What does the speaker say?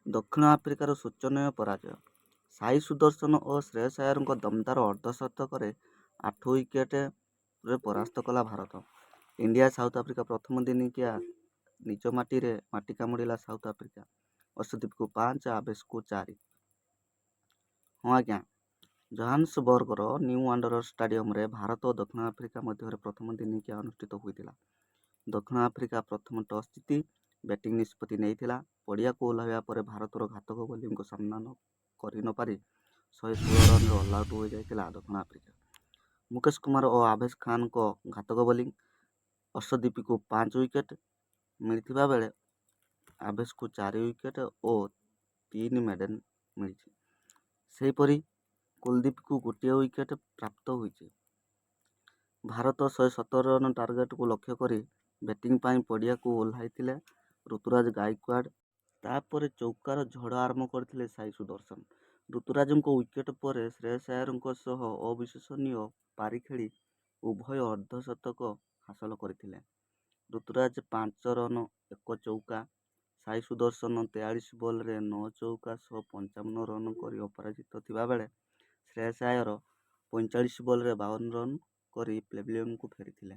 ଦକ୍ଷିଣ ଆଫ୍ରିକାର ଶୋଚନୀୟ ପରାଜୟ। ସାଇ ସୁଦର୍ଶନ ଓ ଶ୍ରେୟସ ଆୟରଙ୍କ ଦମଦାର ଅର୍ଦ୍ଧଶତକରେ 8 ୱିକେଟରେ ପରାସ୍ତ କଲା ଭାରତ। ଇଣ୍ଡିଆ ସାଉଥ ଆଫ୍ରିକା ପ୍ରଥମ ଦିନିକିଆ ନିଜ ମାଟିରେ ମାଟି କାମୁଡ଼ିଲା ସାଉଥ ଆଫ୍ରିକା। ଅର୍ଶଦୀପକୁ 5, ଆଭେସକୁ 4। ହଁ ଆଜ୍ଞା, ଜୋହାନ୍ସବର୍ଗର ନ୍ୟୁ ୱାଣ୍ଡରର୍ସ ଷ୍ଟାଡିୟମରେ ଭାରତ ଓ ଦକ୍ଷିଣ ଆଫ୍ରିକା ମଧ୍ୟରେ ପ୍ରଥମ ଦିନିକିଆ ଅନୁଷ୍ଠିତ ହୋଇଥିଲା। ଦକ୍ଷିଣ ଆଫ୍ରିକା ପ୍ରଥମ ଟସ୍ ଜିତି ବ୍ୟାଟିଂ ନିଷ୍ପତ୍ତି ନେଇଥିଲା। ପଡ଼ିଆକୁ ଓହ୍ଲାଇବା ପରେ ଭାରତର ଘାତକ ବୋଲିଂକୁ ସାମ୍ନା କରିନପାରି 116 ରନରେ ଅଲଆଉଟ୍ ହୋଇଯାଇଥିଲା ଦକ୍ଷିଣ ଆଫ୍ରିକା। ମୁକେଶ କୁମାର ଓ ଆଭେସ ଖାନଙ୍କ ଘାତକ ବୋଲିଂ। ଅର୍ଶଦୀପକୁ 5 ୱିକେଟ ମିଳିଥିବା ବେଳେ ଆଭେସକୁ 4 ୱିକେଟ ଓ 3 ମେଡେନ ମିଳିଛି। ସେହିପରି କୁଲଦୀପକୁ ଗୋଟିଏ ୱିକେଟ ପ୍ରାପ୍ତ ହୋଇଛି। ଭାରତ 117 ରନ ଟାର୍ଗେଟକୁ ଲକ୍ଷ୍ୟ କରି ବ୍ୟାଟିଂ ପାଇଁ ପଡ଼ିଆକୁ ଓହ୍ଲାଇଥିଲେ ଋତୁରାଜ ଗାଇକ୍ୱାଡ। ତାପରେ ଚୌକାର ଝଡ଼ ଆରମ୍ଭ କରିଥିଲେ ସାଇ ସୁଦର୍ଶନ। ଋତୁରାଜଙ୍କ ୱିକେଟ ପରେ ଶ୍ରେୟସ ଆୟରଙ୍କ ସହ ଅବିଶ୍ୱସନୀୟ ପାରି ଖେଳି ଉଭୟ ଅର୍ଦ୍ଧଶତକ ହାସଲ କରିଥିଲେ। ଋତୁରାଜ 5 ରନ 1 ଚୌକା, ସାଇ ସୁଦର୍ଶନ 43 ବଲରେ 9 ଚୌକା ସହ 55 ରନ କରି ଅପରାଜିତ ଥିବାବେଳେ ଶ୍ରେୟସ ଆୟର 45 ବଲରେ 52 ରନ କରି ପ୍ୟାଭିଲିୟନକୁ ଫେରିଥିଲେ।